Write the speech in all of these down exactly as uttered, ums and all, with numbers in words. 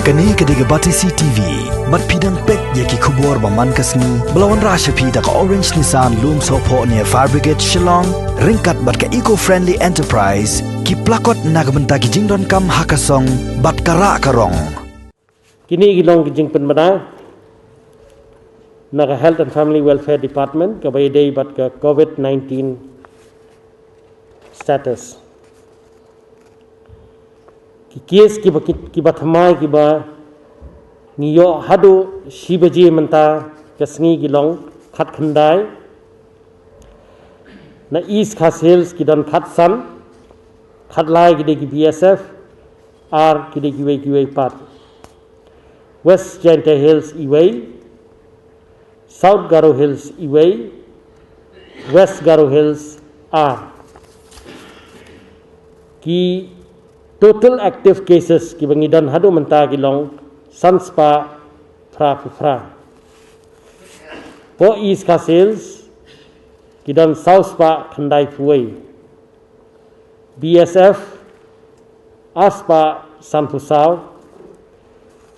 Kane ka dei ka Batesi T V. Bad phi dang peit ïa ki khubor ba man ka sngi ba la wanrah sha phi da ka Orange Nissan Lumsohphoh near Fire Brigade Shillong, ryngkat bad ka Eco Friendly Enterprise, ki plakot na ka bynta ki jingdonkam ha ka song bad ka rah ka rong. Kine ki long ki jingpynbna na ka Health and Family Welfare Department kaba ïadei bad ka COVID nineteen status. Ki case kiba, kiba thymmai kiba ngi ïoh haduh shi baje mynta ka sngi ki long khatkhyndai. Na East Khasi Hills ki don khatsan, khatlai ki dei ki B S F, ar ki dei kiwei kiwei pat. West Jaintia Hills iwei, South Garo Hills iwei, West Garo Hills ar. Ki total active cases kiba ngi don haduh mynta ki long san spah phra phew phra. Hapoh East Khasi Hills ki don saw spah khyndai phew wei. B S F ar spah san phew saw.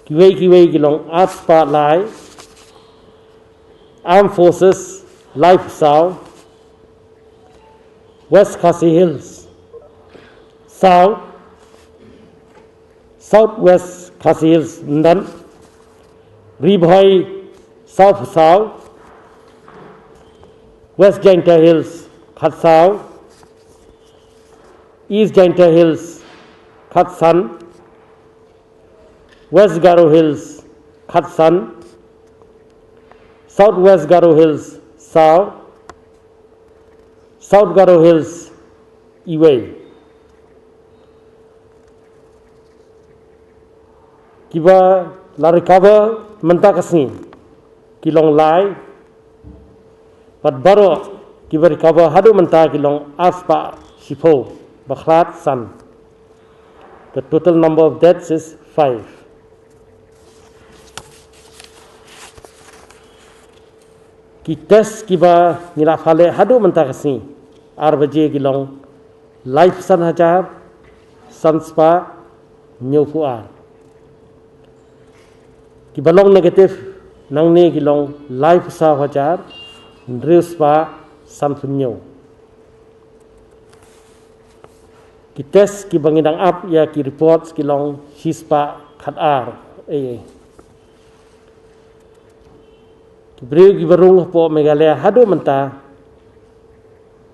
Kiwei kiwei ki long ar spah lai. Armed Forces lai phew saw. West Khasi Hills saw. South West Khasi Hills ynda, Ri Bhoi saw phew saw. West Jaintia Hills khatsaw. East Jaintia Hills khatsan. West Garo Hills khatsan. South West Garo Hills saw. South Garo Hills iwei. Kiba la recover mynta ka sngi ki long lai. Bad baroh kiba recover haduh mynta ki long ar spah shiphew ba khlad san. The total number of deaths is five. Ki test kiba ngi la pha leh haduh mynta ka sngi ar baje ki long lai phew san hajar san spah hynñiew phew ar. Kiba long negative nangne ki long lai phew saw hajar hynriew spah san phew hynñiew. Ki test kiba ngi dang ap ïa ki reports ki long shi spah khatar. Ei, ei. Ki briew kiba rung hapoh Meghalaya haduh mynta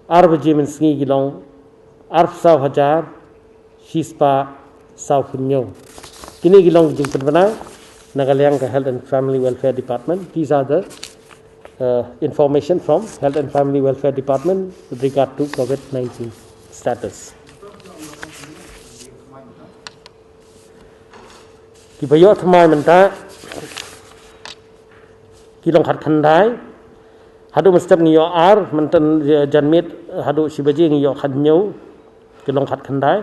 ar baje mynsngi ki long ar phew saw hajar shi spah saw phew hynñiew. Kine ki long ki jingpynbna na ka liang ka Health and Family Welfare Department. These are the uh, information from Health and Family Welfare Department with regard to COVID nineteen status. Kiba ïoh thymmai mynta ki long khatkhyndai. Haduh mynstep ngi ïoh ar, mynta, eh, janmiet haduh shi baje ngi ïoh khathynñiew. Ki long khatkhyndai.